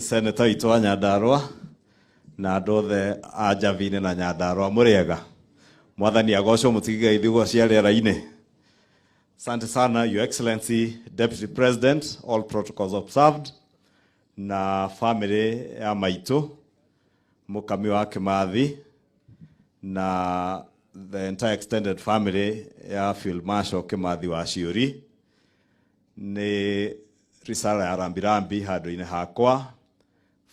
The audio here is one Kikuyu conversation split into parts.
Seneta witũ wa Nyandarũa na andũ othe a Njabini na Nyandarũa, mũrĩega? Mwathani agocwo. Mũtigigai ithugo cia rĩera-inĩ. Asante sana, Your Excellency Deputy President, all protocols observed, na family ya maitũ Mũkami wa Kimathi na the entire extended family ya Field Marshal Kimathi wa Ciũri. Nĩ risala ya rambirambi handũ-inĩ hakwa,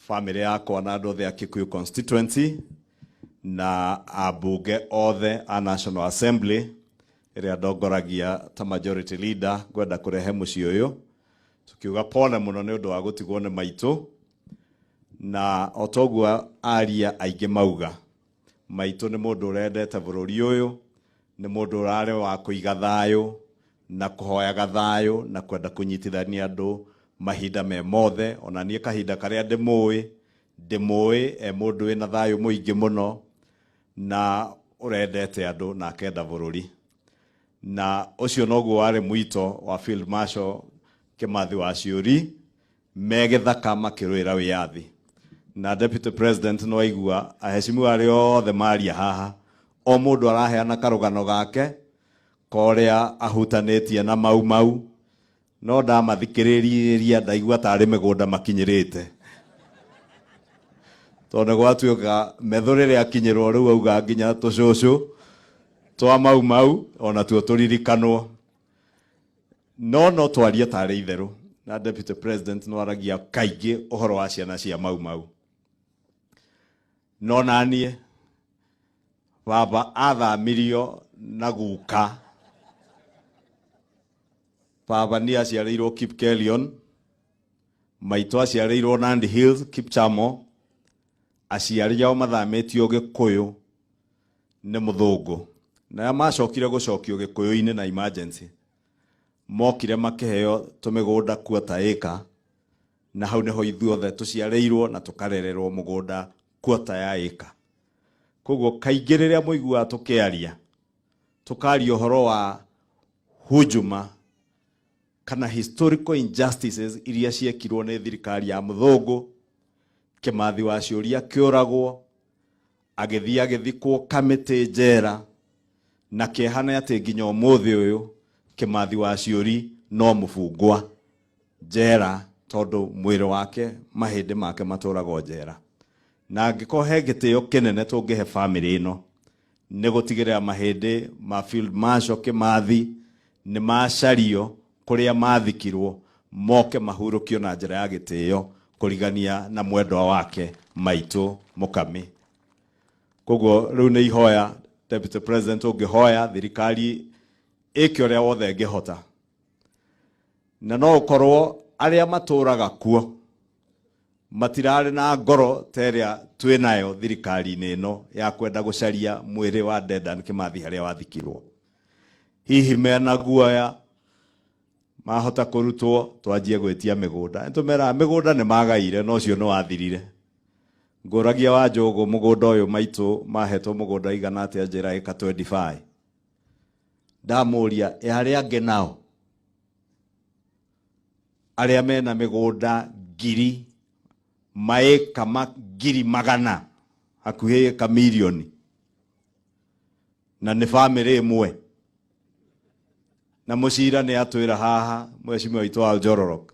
family yakwa na andũ othe a Kikuyu constituency na ambunge othe a National Assembly ĩrĩa ndongoragia ta majority leader. Ngwenda kũrehe mũciĩ ũyũ tukiuga pole mũno nĩ ũndũ wa gũtigwo nĩ maitũ, na o toguo aria aingĩ mauga, maitũ nĩ mũndũ ũrendete bũrũri ũyũ, nĩ mũndũ ũrarĩ wa kũiga thayũ na kũhoyaga thayũ na kwenda kũnyitithania andũ mahinda me mothe. Ona niĩ kahinda karĩa ndĩmũĩ, ndĩmũĩ e mũndũ wĩna thayũ mũingĩ mũno na ũrendete andũ na akenda bũrũri, na ũcio noguo warĩ mwito wa Field Marshal Kimathi wa Ciũri me gĩthaka makĩrũĩra wĩyathi. Na Deputy President, no aigua aheshimiwa arĩa othe maria haha, o mũndũ araheana karũgano gake korĩa ahutanĩtie na Mau Mau, no ndamathikĩrĩria ndaigua tarĩ mĩgũnda makinyĩrĩte, tondũ nĩ gwatuĩka metho rĩrĩa akinyĩrwo rĩu auga nginya tũcũcũ twa Mau Mau ona tuo tũririkanwo. No twarie tarĩ itherũ na Deputy President no aragia kaingĩ ũhoro wa ciana cia Mau Mau. No naniĩ baba athamirio na guka. Baba niĩ aciarĩirwo Kipkelion, maitũ aciarĩirwo Nandi Hills, Kipchamo. Aciari ao mathamĩtio Gĩkũyũ nĩ mũthũngũ, na macokire gũcokio Gĩkũyũ-inĩ na emergency mokire makĩheo tũmĩgũnda quarter acre, na hau nĩho ithuothe tũciarĩirwo na tũkarererwo mũgũnda quarter ya acre. Koguo kaingĩ rĩrĩa mũiguaga tũkĩaria, tũkaria ũhoro wa hujuma kana historical injustices iria ciekirwo nĩ thirikari ya mũthũngũ. Kĩmathi wa Ciũria kĩũragwo, agĩthiĩ agĩthikwo Kamĩtĩ njera, na kĩeha nĩ atĩ nginya ũmũthĩ ũyũ Kĩmathi wa Ciũri no mũbungwa njera, tondũ mwĩrĩ wake, mahĩndĩ make matũragwo njera. Na angĩkorwo he gĩtĩo kĩnene tũngĩhe famĩlĩ ĩno, nĩ gũtigĩrĩra mahĩndĩ ma Field Marshal Kĩmathi nĩ macario kũrĩa mathikirwo, moke mahurũkio na njĩra ya gĩtĩo kũrigania na mwendwa wake maitũ Mũkami. Koguo rĩu nĩ ihoya, Deputy President, ũngĩhoya thirikari ĩke ũrĩa wothe ĩngĩhota, na no ũkorwo arĩa matũraga kuo matirarĩ na ngoro ta ĩrĩa twĩ nayo thirikari-inĩ ĩno ya kwenda gũcaria mwĩrĩ wa Dedan Kimathi harĩa wathikirwo. Hihi mena guoya mahota kũrutwo twanjie gwĩtia mĩgũnda. Nĩtũmeraga mĩgũnda nĩ magaire, no ũcio nĩ wathirire. Ngũragia wa Njũgũ, mũgũnda ũyũ maitũ mahetwo mũgũnda igana atĩa? Njĩra ĩka 25. Ndamũria, ĩ arĩa angĩ nao arĩa mena mĩgũnda ngiri maĩka ngiri magana, hakuhĩ ĩka mirioni, na nĩ bamĩrĩ ĩmwe? Na mũcira nĩ atwĩra haha, mheshimiwa witũ wa Njororok.